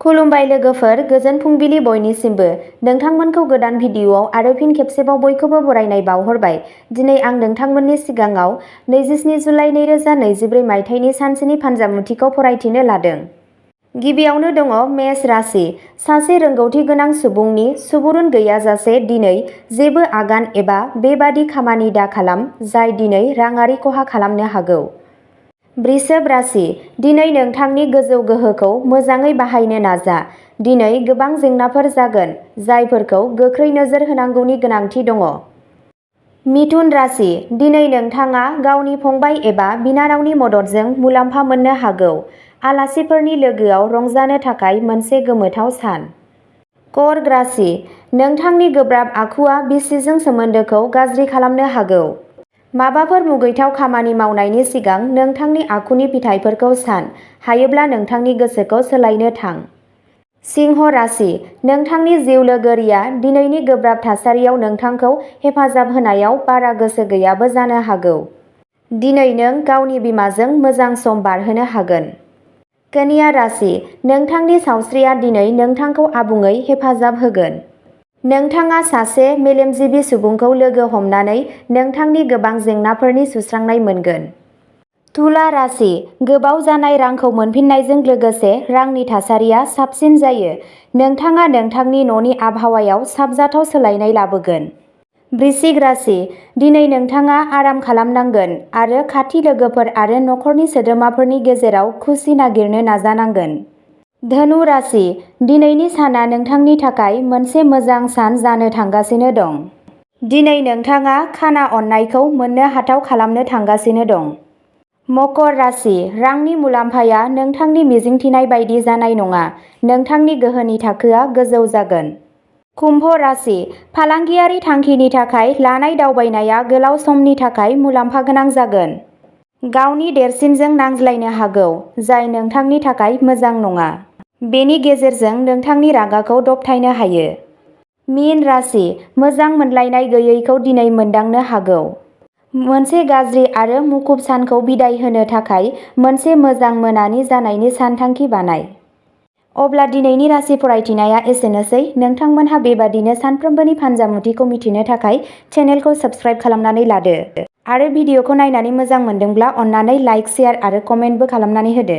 खुलुमबाय लोगोफोर, गोजोन फुंबिलि बयनिसिमबो। नोंथांमोनखौ गोदान भिडिअआव आरो फिन खेबसेबाव बयखौबो बरायनाय बावहरबाय। दिनै आं नोंथांमोननि सिगाङाव 27 जुलाइ 2024 मायथाइनि सानसेनि फानजामुथिखौ फरायथिनो लादों। गिबियावनो दङ मेष राशि। सासे रोंगौथि गोनां सुबुंनि सुबुरुन गैयाजासे दिनै जेबो आगान एबा बेबादि खामानि दा खालाम जाय दिनै राङारि खहा खालामनो हागौ। वृषभ राशि। दिनै नोंथांनि गोजौ गोहोखौ मोजाङै बाहायनो नाजा। दिनै गोबां जेंनाफोर जागोन जायफोरखौ गोख्रै नोजोर होनांगौनि गोनांथि दङ। मिथुन राशि। दिनै नोंथाङा गावनि फंबाय एबा बिनानावनि मददजों मुलाम्फा मोननो हागौ। आलासिफोरनि लोगोआव रंजानो थाखाय मोनसे गोमोथाव सान। कर्क राशि। नोंथांनि गोब्राब आखुआ बिसिजों सोमोन्दोखौ गाज्रि खालामनो हागौ। माबाफोर मुगैथाव खामानि मावनायनि सिगां नोंथांनि आखुनि फिथाइफोरखौ सान, हायोब्ला नोंथांनि गोसोखौ सोलायनो थां। सिंह राशि। नोंथांनि जिउ लोगोरिया दिनैनि गोब्राब थासारियाव नोंथांखौ हेफाजाब होनायाव बारा गोसो गैयाबो जानो हागौ। दिनै नों गावनि बिमाजों मोजां सम बारहोनो हागोन। कन्या राशि। नोंथांनि सावस्रिया दिनै नोंथांखौ आबुङै हेफाजाब होगोन। नोंथाङा सासे मेलेमजिबि सुबुंखौ लोगो हमनानै नोंथांनि गोबां जेंनाफोरनि सुस्रांनाय मोनगोन। तुला राशि। गोबाव जानाय रांखौ मोनफिननायजों लोगोसे रांनि थासारिया साबसिन जायो। नोंथाङा नोंथांनि न'नि आबहावायाव साबजाथाव सोलायनाय लाबोगोन। वृश्चिक राशि। दिनै नोंथाङा आराम खालामनांगोन आरो खाथि लोगोफोर आरो नखरनि सोद्रोमाफोरनि गेजेराव खुसि नागिरनो नाजानांगोन। धनु राशि। दिनैनि साना नोंथांनि थाखाय मोनसे मोजां सान जानो थांगासिनो दं। दिनै नोंथाङा खाना अननायखौ मोननो हाथाव खालामनो थांगासिनो दं। मकर राशि। रांनि मुलाम्फाया नोंथांनि मिजिंथिनाय बायदि जानाय नङा। नोंथांनि गोहोनि थाखोआ गोजौ जागोन। कुम्भ राशि। फालांगियारि थांखिनि थाखाय लानाय दावबायनाया गोलाव समनि थाखाय मुलाम्फा गोनां जागोन। गावनि देरसिनजों नांज्लायनो हागौ, जाय नोंथांनि थाखाय मोजां नङा। बेनि गेजेरजों नोंथांनि रागाखौ दबथायनो हायो। मीन राशि। मोजां मोनलायनाय गैयैखौ दिनै मोनदांनो हागौ। मोनसे गाज्रि आरो मुखुब सानखौ बिदाय होनो थाखाय मोनसे मोजां मोनानि जानायनि सानथांखि बानाय। अब्ला दिनैनि राशि फरायथिनाया एसेनोसै। नोंथांमोनहा बेबादिनो सानफ्रोमबोनि फानजामुथिखौ मिथिनो थाखाय चेनेलखौ साबस्क्राइब खालामनानै लादो। आरो भिडिअखौ नायनानै मोजां मोनदोंब्ला अन्नानै लाइक, शेयार आरो कमेन्टबो खालामनानै होदो।